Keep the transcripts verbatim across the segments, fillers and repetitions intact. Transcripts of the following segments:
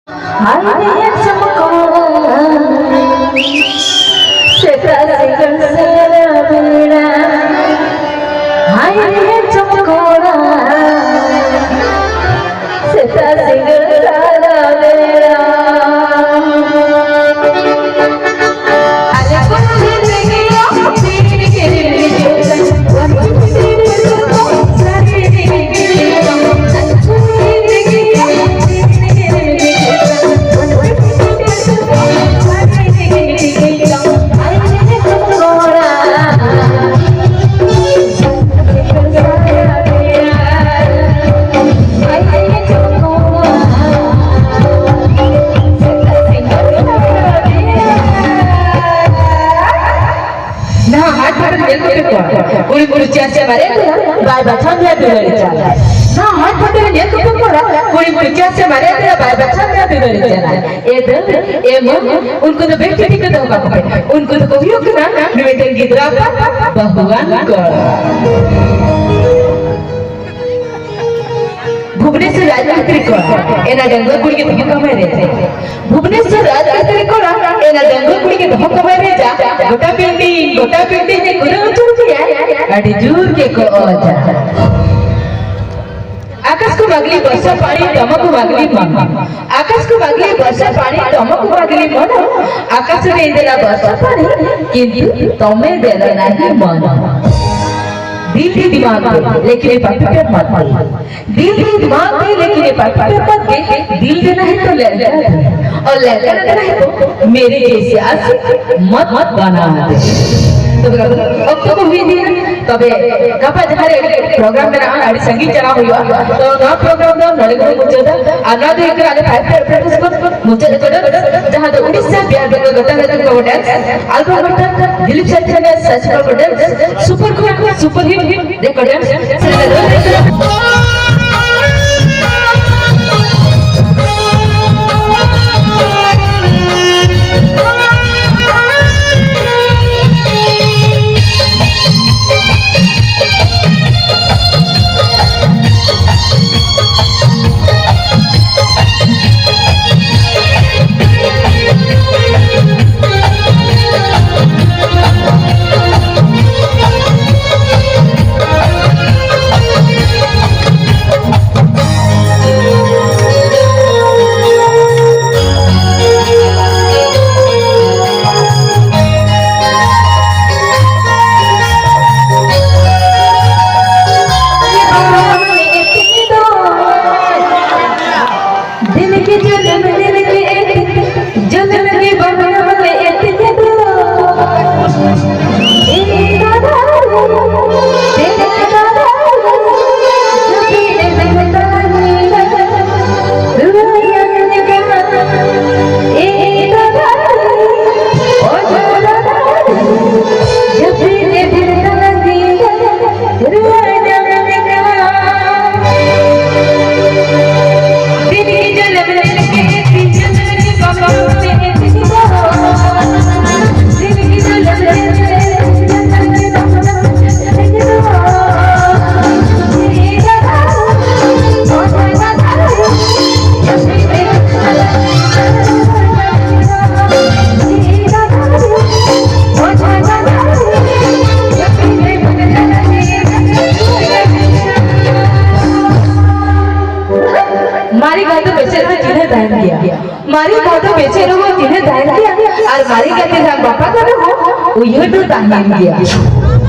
ᱦᱟᱭ ᱨᱮ ᱪᱚᱢᱠᱚᱲᱟ, ᱥᱮᱛᱟᱜ ᱥᱤᱸᱜᱟᱹᱲ ᱥᱟᱨᱟ ᱵᱮᱲᱟ᱾ ᱦᱟᱭ ᱨᱮ ᱪᱚᱢᱠᱚᱲᱟ, ᱥᱮᱛᱟᱜ ᱥᱤᱸᱜᱟᱹᱲ ᱥᱟᱨᱟ ᱵᱮᱲᱟ᱾ ᱟᱞᱮ ᱠᱚ ᱦᱤᱡᱩᱜ ᱠᱟᱱ᱾ ᱱᱟᱦᱟᱜ ᱦᱟᱴ ᱯᱟᱛᱟ ᱧᱮᱞ ᱠᱚᱯᱮ ᱠᱚᱲᱟ, ᱠᱩᱲᱤ ᱠᱩᱲᱤ ᱪᱮᱭᱟᱨ ᱪᱮᱭᱟᱨ ᱵᱟᱨᱭᱟ ᱛᱮ ᱵᱟᱭ ᱵᱟᱪᱷᱟᱣ ᱢᱮᱭᱟ ᱫᱩᱞᱟᱹᱲᱤ ᱪᱟᱸᱫ᱾ ᱱᱟᱦᱟᱜ ᱦᱟᱴ ᱯᱟᱛᱟ ᱧᱮᱞ ᱠᱚᱯᱮ ᱠᱚᱲᱟ, ᱠᱩᱲᱤ ᱠᱩᱲᱤ ᱪᱮᱭᱟᱨ ᱪᱮᱭᱟᱨ ᱵᱟᱨᱭᱟ ᱛᱮ ᱵᱟᱭ ᱵᱟᱪᱷᱟᱣ ᱢᱮᱭᱟ ᱫᱩᱞᱟᱹᱲᱤ ᱪᱟᱸᱫ᱾ ᱮ ᱫᱟᱹᱞ, ᱮ ᱢᱟᱹ, ᱩᱱᱠᱩ ᱫᱚ ᱵᱮᱥ ᱴᱷᱤᱠ ᱠᱚ ᱫᱚᱦᱚ ᱠᱟᱠᱚ ᱯᱮ᱾ ᱩᱱᱠᱩ ᱫᱚᱠᱚ ᱦᱩᱭᱩᱜ ᱠᱟᱱᱟ ᱢᱤᱫᱴᱮᱱ ᱜᱤᱫᱽᱨᱟᱹ ᱟᱯᱟᱛ ᱵᱟᱹᱦᱩᱣᱟᱱ ᱠᱚᱲᱟ᱾ ᱵᱷᱩᱵᱽᱱᱮᱥᱚᱨ ᱨᱟᱡᱽ ᱵᱷᱤᱛᱨᱤ ᱠᱚᱲᱟ, ᱮᱱᱟ ᱰᱟᱺᱜᱩᱣᱟᱹ ᱠᱩᱲᱤ ᱜᱮ ᱫᱚᱦᱚ ᱠᱟᱢᱟᱭ ᱨᱮ᱾ ᱵᱷᱩᱵᱽᱱᱮᱥᱚᱨ ᱨᱟᱡᱽ ᱵᱷᱤᱛᱨᱤ ᱠᱚᱲᱟ, ᱮᱱᱟ ᱰᱟᱺᱜᱩᱣᱟᱹ ᱠᱩᱲᱤ ᱜᱮ ᱫᱚᱦᱚ ᱠᱟᱢᱟᱭ ᱨᱮ ᱡᱟ᱾ ᱜᱚᱴᱟ building, ᱜᱚᱴᱟ building ᱮ ᱠᱩᱨᱟᱹ ᱩᱪᱩᱨ ᱠᱮᱭᱟ, ᱟᱹᱰᱤ ᱡᱳᱨ ᱜᱮ ᱠᱚ ᱚᱡᱟ᱾ ᱟᱠᱟᱥ ᱠᱚ ᱵᱟᱜᱽᱞᱤ ᱵᱚᱨᱥᱟ ᱯᱟᱲᱤ, ᱫᱟᱢᱟ ᱠᱚ ᱵᱟᱜᱽᱞᱤ ᱢᱟᱱ᱾ ᱟᱠᱟᱥ ᱠᱚ ᱵᱟᱜᱽᱞᱤ ᱵᱚᱨᱥᱟ ᱯᱟᱲᱤ, ᱫᱟᱢᱟ ᱠᱚ ᱵᱟᱜᱽᱞᱤ ᱢᱟᱱ᱾ ᱟᱠᱟᱥ ᱨᱮ ᱫᱮᱞᱟ ᱵᱚᱨᱥᱟ ᱯᱟᱲᱤ, ᱠᱤᱱᱛᱩ ᱛᱚᱢᱮ ᱫᱮᱞᱟ ᱱᱟᱦᱤ ᱢᱟᱱ᱾ ᱫᱤᱞ ᱫᱤ ᱫᱤᱢᱟᱜᱽ ᱫᱤ, ᱞᱮᱠᱤᱱ ᱯᱟᱯᱤ ᱯᱮ ᱢᱟᱛ ᱫᱤ᱾ दिल की बात है, लेकिन ये पत्थर पर के दिल देना है तो लड़का दे, और लड़का देना है तो मेरे जैसे आशिक मत बना दे। ᱛᱚᱵᱮ ᱚᱠᱛᱚ ᱠᱚ ᱦᱩᱭ ᱤᱫᱤᱭᱮᱱᱟ᱾ ᱛᱚᱵᱮ ᱜᱟᱯᱟ ᱡᱟᱦᱟᱸ ᱨᱮ ᱯᱨᱳᱜᱨᱟᱢ ᱢᱮᱱᱟᱜᱼᱟ, ᱟᱹᱰᱤ ᱥᱟᱺᱜᱤᱧ ᱪᱟᱞᱟᱣ ᱦᱩᱭᱩᱜᱼᱟ᱾ ᱛᱚ ᱱᱚᱣᱟ ᱯᱨᱳᱜᱨᱟᱢ ᱫᱚ ᱱᱚᱰᱮ ᱜᱮᱵᱚᱱ ᱢᱩᱪᱟᱹᱫᱟ᱾ ᱟᱨ ᱱᱚᱣᱟ ᱫᱚ ᱦᱩᱭᱩᱜ ᱠᱟᱱᱟ ᱟᱞᱮ ᱯᱷᱟᱭᱤᱵᱷ ᱯᱮ ᱯᱨᱚᱰᱩᱥ ᱠᱷᱚᱱ ᱢᱩᱪᱟᱹᱫ ᱨᱮᱠᱚᱨᱰ, ᱡᱟᱦᱟᱸ ᱫᱚ ᱩᱲᱤᱥᱥᱟ ᱵᱤᱦᱟᱨ ᱵᱮᱝᱜᱚᱞ ᱜᱚᱴᱟ ᱨᱮ ᱠᱚ ᱰᱮᱱᱥ, ᱟᱞᱵᱚᱢ ᱜᱚᱴᱟ, ᱫᱤᱞᱤᱯ ᱥᱟᱨ ᱴᱷᱮᱱ ᱥᱟᱪ ᱠᱚ ᱰᱮᱱᱥ, ᱥᱩᱯᱟᱨ ᱠᱷᱚᱱ ᱥᱩᱯᱟᱨ ᱦᱤᱴ ᱨᱮᱠᱚᱨᱰ ᱰᱮᱱᱥ᱾ ᱢᱟᱨᱮ ᱵᱚᱦᱚᱜ ᱫᱚ ᱵᱮᱪᱮᱫ ᱨᱮᱦᱚᱸ ᱪᱤᱱᱦᱟᱹ ᱛᱟᱦᱮᱱ ᱜᱮᱭᱟ, ᱟᱨ ᱢᱟᱨᱮ ᱜᱟᱛᱮ ᱥᱟᱶ ᱵᱟᱯᱞᱟ ᱠᱟᱛᱮ ᱦᱚᱸ ᱩᱭᱦᱟᱹᱨ ᱫᱚ ᱛᱟᱦᱮᱱ ᱜᱮᱭᱟ᱾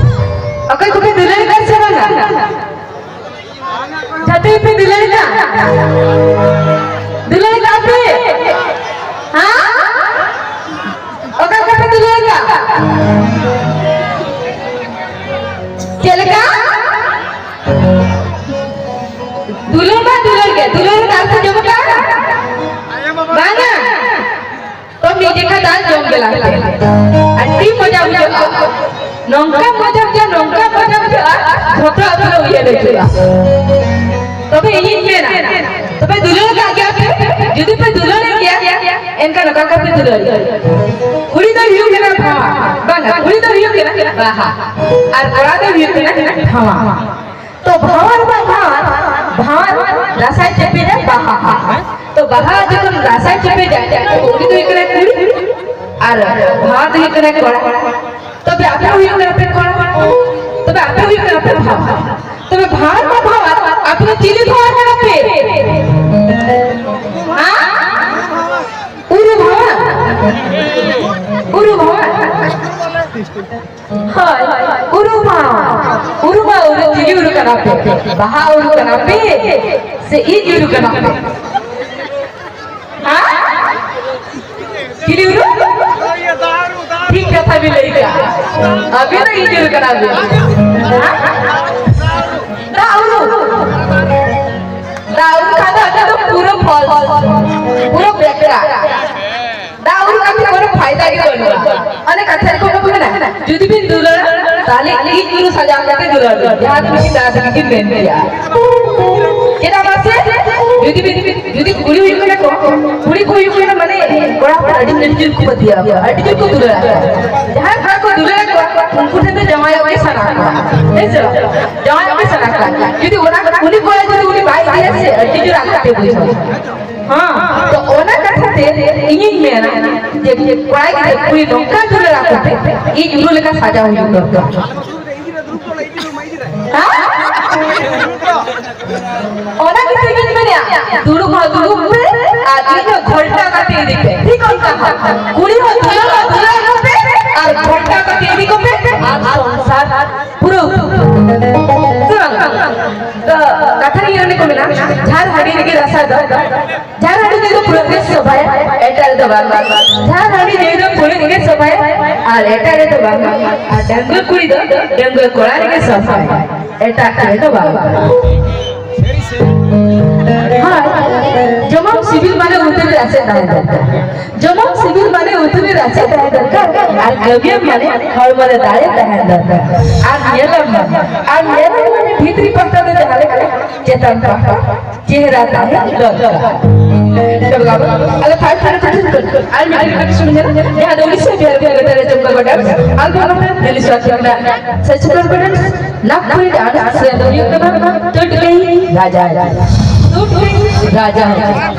ᱚᱠᱚᱭ ᱠᱚᱯᱮ ᱫᱩᱞᱟᱹᱲ ᱠᱟᱱ ᱥᱮ ᱵᱟᱝᱟ? ᱡᱟᱛᱮ ᱯᱮ ᱫᱩᱞᱟᱹᱲ ᱠᱟᱱ? ᱫᱩᱞᱟᱹᱲ ᱠᱟᱱ ᱯᱮ? ᱦᱮᱸ? ᱚᱠᱟ ᱠᱚᱯᱮ ᱫᱩᱞᱟᱹᱲ ᱠᱟᱱ? ᱪᱮᱫ ᱞᱮᱠᱟ? ᱫᱩᱞᱟᱹᱲ ᱢᱟ ᱫᱩᱞᱟᱹᱲ ᱜᱮ, ᱫᱩᱞᱟᱹᱲ ᱨᱮᱱᱟᱜ ᱟᱨ ᱠᱚ ᱡᱚᱢ ᱠᱟᱜᱼᱟ? ᱵᱟᱝᱟ᱾ ᱛᱚ ᱢᱤᱫ ᱡᱚᱠᱷᱟ ᱫᱟᱜ ᱡᱚᱢ ᱜᱮᱞᱟ ᱯᱮ᱾ ᱟᱹᱰᱤ ᱢᱚᱡᱟ ᱵᱩᱡᱷᱟᱹᱜᱼᱟ᱾ ᱱᱚᱝᱠᱟ ᱢᱚᱡᱟ ᱵᱩᱡᱷᱟᱹᱜᱼᱟ, ᱱᱚᱝᱠᱟ ᱢᱚᱡᱟ ᱵᱩᱡᱷᱟᱹᱜᱼᱟ, ᱡᱷᱚᱛᱚ ᱟᱹᱛᱩ ᱨᱮ ᱩᱭᱦᱟᱹᱨ ᱦᱤᱡᱩᱜᱼᱟ᱾ ᱛᱚᱵᱮ ᱤᱧᱤᱧ ᱢᱮᱱᱟ, ᱛᱚᱵᱮ ᱫᱩᱞᱟᱹᱲ ᱠᱟᱜ ᱜᱮᱭᱟ ᱯᱮ? ᱡᱩᱫᱤ ᱯᱮ ᱫᱩᱞᱟᱹᱲᱮᱫ ᱜᱮᱭᱟ, ᱮᱱᱠᱷᱟᱱ ᱚᱠᱟ ᱠᱚᱯᱮ ᱫᱩᱞᱟᱹᱲ? ᱠᱩᱲᱤ ᱫᱚᱭ ᱦᱩᱭᱩᱜ ᱠᱟᱱᱟ ᱵᱷᱟᱶᱟᱨ, ᱵᱟᱝᱟ, ᱠᱩᱲᱤ ᱫᱚᱭ ᱦᱩᱭᱩᱜ ᱠᱟᱱᱟ ᱵᱟᱦᱟ, ᱟᱨ ᱠᱚᱲᱟ ᱫᱚᱭ ᱦᱩᱭᱩᱜ ᱠᱟᱱᱟ ᱵᱷᱟᱶᱟᱨ᱾ ᱛᱚ ᱵᱷᱟᱶᱟᱨ ᱢᱟ ᱵᱷᱟᱶᱟᱨ, ᱵᱷᱟᱶᱟᱨ ᱨᱟᱥᱟᱭ ᱪᱮᱯᱮᱡᱟ ᱵᱟᱦᱟ᱾ ᱛᱚ ᱵᱟᱦᱟ ᱡᱚᱠᱷᱚᱱ ᱨᱟᱥᱟᱭ ᱪᱮᱯᱮᱡᱟ, ᱛᱚ ᱩᱱᱤ ᱫᱚ ᱦᱩᱭᱩᱜ ᱠᱟᱱᱟ ᱠᱩᱲᱤ ᱟᱨ ᱵᱷᱟᱶᱟᱨ ᱫᱚ ᱦᱩᱭᱩᱜ ᱠᱟᱱᱟ ᱠᱚᱲᱟ᱾ ᱛᱚᱵᱮ ᱟᱯᱮ ᱦᱩᱭᱩᱜ ᱠᱟᱱᱟ ᱯᱮ ᱠᱚᱲᱟ, ᱛᱚᱵᱮ ᱟᱯᱮ ᱦᱩᱭᱩᱜ ᱠᱟᱱᱟ ᱯᱮ ᱵᱷᱟᱶᱟᱨ᱾ ᱛᱚᱵᱮ ᱵᱷᱟᱶᱟᱨ ᱢᱟ ᱵᱷᱟᱶᱟᱨ, ᱟᱯᱮ ᱫᱚ ᱪᱤᱞᱤ ᱵᱷᱟᱶᱟᱨ ᱠᱟᱱᱟ ᱯᱮ? ᱦᱮᱸ? ᱩᱨᱩ ᱵᱷᱟᱶᱟᱨ? ᱩᱨᱩ ᱵᱷᱟᱶᱟᱨ? ᱦᱳᱭ, ᱩᱨᱩ ᱢᱟ, ᱩᱨᱩ ᱢᱟ ᱩᱨᱩ, ᱪᱤᱞᱤ ᱩᱨᱩ ᱠᱟᱱᱟ ᱯᱮ? ᱵᱟᱦᱟ ᱩᱨᱩ ᱠᱟᱱᱟ ᱯᱮ ᱥᱮ ᱤᱡ ᱩᱨᱩ ᱠᱟᱱᱟ ᱯᱮ? ᱦᱮᱸ? ᱪᱤᱞᱤ ᱩᱨᱩ? ᱴᱷᱤᱠ ᱠᱟᱛᱷᱟ ᱵᱤᱱ ᱞᱟᱹᱭ ᱠᱮᱜᱼᱟ᱾ ᱟᱹᱵᱤᱱ ᱫᱚ ᱤᱡ ᱩᱨᱩ ᱠᱟᱱᱟ ᱵᱤᱱ᱾ ᱦᱮᱸ? ᱫᱟᱜ ᱩᱨᱩ᱾ ᱫᱟᱜ ᱩᱨᱩ ᱠᱷᱟᱱ ᱫᱚ ᱟᱹᱵᱤᱱ ᱫᱚ ᱯᱩᱨᱟᱹ false, ᱯᱩᱨᱟᱹ ᱵᱮᱠᱟᱨ᱾ ᱫᱟᱜ ᱩᱨᱩ ᱠᱟᱛᱮ ᱠᱳᱱᱳ ᱯᱷᱟᱭᱫᱟ ᱜᱮ ᱵᱟᱹᱱᱩᱜᱼᱟ᱾ ᱚᱱᱮ ᱠᱟᱛᱷᱟ ᱨᱮᱠᱚ ᱢᱮᱱᱟ, ᱡᱩᱫᱤ ᱵᱤᱱ ᱫᱩᱞᱟᱹᱲᱟ, ᱛᱟᱦᱞᱮ ᱤᱡ ᱩᱨᱩ ᱥᱟᱡᱟᱣ ᱠᱟᱛᱮ ᱫᱩᱞᱟᱹᱲ ᱵᱤᱱ, ᱡᱟᱦᱟᱸ ᱛᱤᱱᱟᱹᱜ ᱫᱟᱜ ᱫᱤᱫᱤ ᱵᱤᱱ ᱢᱮᱱ ᱠᱮᱭᱟ᱾ ᱪᱮᱫᱟᱜ ᱢᱟᱥᱮ? ᱡᱩᱫᱤ ᱵᱤᱱ, ᱡᱩᱫᱤ ᱠᱩᱲᱤ ᱦᱩᱭᱩᱜ ᱠᱟᱱᱟ ᱠᱚ, ᱠᱩᱲᱤ ᱠᱚ ᱦᱩᱭᱩᱜ ᱠᱟᱱᱟ, ᱢᱟᱱᱮ ᱠᱚᱲᱟ ᱦᱚᱯᱚᱱ ᱟᱹᱰᱤ, ᱟᱹᱰᱤ ᱡᱳᱨ ᱠᱚ ᱯᱟᱹᱛᱭᱟᱹᱣ ᱟᱠᱚᱣᱟ, ᱟᱹᱰᱤ ᱡᱳᱨ ᱠᱚ ᱫᱩᱞᱟᱹᱲ ᱟᱠᱚᱣᱟ᱾ ᱡᱟᱦᱟᱸᱭ ᱠᱚᱲᱟ ᱠᱚ ᱫᱩᱞᱟᱹᱲ ᱟᱠᱚᱣᱟ, ᱩᱱᱠᱩ ᱴᱷᱮᱱ ᱫᱚ ᱡᱟᱶᱟᱭᱚᱜ ᱜᱮ ᱥᱟᱱᱟ ᱠᱚᱣᱟ᱾ ᱦᱮᱸ ᱥᱮ ᱵᱟᱝ? ᱡᱟᱶᱟᱭᱚᱜ ᱜᱮ ᱥᱟᱱᱟ ᱠᱚᱣᱟ᱾ ᱡᱩᱫᱤ ᱚᱱᱟ, ᱩᱱᱤ ᱠᱚᱲᱟ ᱡᱩᱫᱤ ᱩᱱᱤ ᱵᱟᱭ ᱤᱫᱤᱭᱟ ᱥᱮ, ᱟᱹᱰᱤ ᱡᱳᱨ ᱟᱹᱲᱤᱥ ᱜᱮ ᱵᱩᱡᱷᱟᱹᱣᱟ᱾ ᱦᱮᱸ, ᱛᱚ ᱚᱱᱟ ᱠᱟᱛᱷᱟ ᱛᱮ ᱤᱧᱤᱧ ᱢᱮᱱᱟ ᱡᱮ ᱠᱚᱲᱟ ᱜᱤᱫᱽᱨᱟᱹ ᱠᱩᱲᱤ ᱱᱚᱝᱠᱟ ᱫᱩᱞᱟᱹᱲ ᱟᱠᱚ ᱯᱮ, ᱤᱡ ᱩᱨᱩ ᱞᱮᱠᱟ ᱥᱟᱡᱟᱣ ᱦᱩᱭᱩᱜ ᱫᱚᱨᱠᱟᱨ᱾ ᱦᱮᱸ? ᱚᱱᱟ ᱜᱮᱛᱚ ᱤᱧᱤᱧ ᱢᱮᱱᱮᱜᱼᱟ, ᱫᱩᱲᱩᱵ ᱦᱚᱸ ᱫᱩᱲᱩᱵ ᱯᱮ ᱟᱨ ᱤᱧ ᱫᱚ ᱜᱷᱚᱞᱴᱟ ᱠᱟᱛᱮ ᱤᱫᱤ ᱯᱮ᱾ ᱴᱷᱤᱠ ᱚᱱᱠᱟ ᱠᱩᱲᱤ ᱦᱚᱸ ᱫᱩᱞᱟᱹᱲ ᱦᱚᱸ ᱫᱩᱞᱟᱹᱲ ᱠᱚᱯᱮ ᱟᱨ ᱜᱷᱚᱞᱴᱟ ᱠᱟᱛᱮ ᱤᱫᱤ ᱠᱚᱯᱮ ᱟᱨ ᱥᱚᱝᱥᱟᱨ ᱯᱩᱨᱟᱹᱣ᱾ ᱥᱮ ᱵᱟᱝ? ᱛᱚ ᱠᱟᱛᱷᱟ ᱨᱮ ᱚᱱᱮ ᱠᱚ ᱢᱮᱱᱟ, ᱡᱷᱟᱨ ᱦᱟᱺᱰᱤ ᱨᱮᱜᱮ ᱨᱟᱥᱟ ᱫᱚ᱾ ᱡᱷᱟᱨ ᱦᱟᱺᱰᱤ ᱧᱩ ᱫᱚ ᱯᱷᱩᱲᱩᱜ ᱜᱮ ᱥᱚᱵᱷᱟᱭᱟ, ᱮᱴᱟᱜ ᱨᱮᱫᱚ ᱵᱟᱝ᱾ ᱡᱷᱟᱨ ᱦᱟᱺᱰᱤ ᱧᱩ ᱫᱚ ᱯᱷᱩᱲᱩᱜ ᱜᱮ ᱥᱚᱵᱷᱟᱭᱟ ᱟᱨ ᱮᱴᱟᱜ ᱨᱮᱫᱚ ᱵᱟᱝ᱾ ᱟᱨ ᱰᱟᱺᱜᱩᱣᱟᱹ ᱠᱩᱲᱤ ᱫᱚ ᱰᱟᱺᱜᱩᱣᱟᱹ ᱠᱚᱲᱟ ᱨᱮᱜᱮ ᱥᱚᱵᱷᱟᱭᱟ, ᱮᱴᱟᱜ ᱨᱮᱫᱚ ᱵᱟᱝ᱾ ᱦᱳᱭ, ᱡᱚᱢᱟᱢ ᱥᱤᱵᱤᱞ ᱢᱟᱱᱮ ᱩᱛᱩ ᱨᱮ ᱨᱟᱥᱮ ᱛᱟᱦᱮᱸ ᱫᱚᱨᱠᱟᱨ᱾ ᱡᱚᱢᱟᱢ ᱥᱤᱵᱤᱞ ᱢᱟᱱᱮ ᱩᱛᱩ ᱨᱮ ᱨᱟᱥᱮ ᱛᱟᱦᱮᱸ ᱫᱚᱨᱠᱟᱨ᱾ ᱟᱨ ᱠᱟᱹᱢᱤᱭᱟᱢ ᱢᱟᱱᱮ ᱦᱚᱲᱢᱚ ᱨᱮ ᱫᱟᱲᱮ ᱛᱟᱦᱮᱸ ᱫᱚᱨᱠᱟᱨ᱾ ᱟᱨ ᱧᱮᱞᱟᱢ ᱢᱟᱱᱮ, ᱟᱨ ᱧᱮᱞᱟᱢ ᱢᱟᱱᱮ ᱵᱷᱤᱛᱨᱤ ᱯᱟᱦᱴᱟ ᱫᱚ ᱡᱟᱦᱟᱸ ᱞᱮᱠᱟ, ᱪᱮᱛᱟᱱ ᱯᱟᱦᱴᱟ ᱪᱮᱦᱨᱟ ᱛᱟᱦᱮᱸ ᱫᱚᱨᱠᱟᱨ᱾ ᱪᱚᱞᱚ ᱵᱟᱵᱟ, ᱟᱞᱮ five hundred percent ᱠᱚ ᱟᱨ ᱢᱤᱫᱴᱮᱱ ᱠᱟᱹᱴᱤᱡ ᱥᱩᱱᱩᱢ ᱧᱮᱞ, ᱡᱟᱦᱟᱸ ᱫᱚ ᱩᱲᱤᱥᱥᱟ ᱵᱤᱦᱟᱨ ᱵᱤᱦᱟᱨ ᱨᱮ ᱪᱚᱢᱠᱟ ᱜᱚᱴᱟ ᱟᱞᱵᱚᱢ ᱫᱤᱞᱤ ᱥᱟᱛ ᱨᱮᱱᱟᱜ ᱥᱮᱪᱩᱨᱟᱞ ᱯᱮᱨᱮᱱᱴᱥ ᱱᱟᱜᱽᱯᱩᱨᱤ ᱰᱟᱱᱥ ᱥᱮ ᱫᱚ ᱦᱩᱭᱩᱜ ᱠᱟᱱᱟ ᱴᱩᱴᱠᱤ ᱨᱟᱡᱟ ᱦᱮ, ᱴᱩᱴᱠᱤ ᱨᱟᱡᱟ ᱦᱮ᱾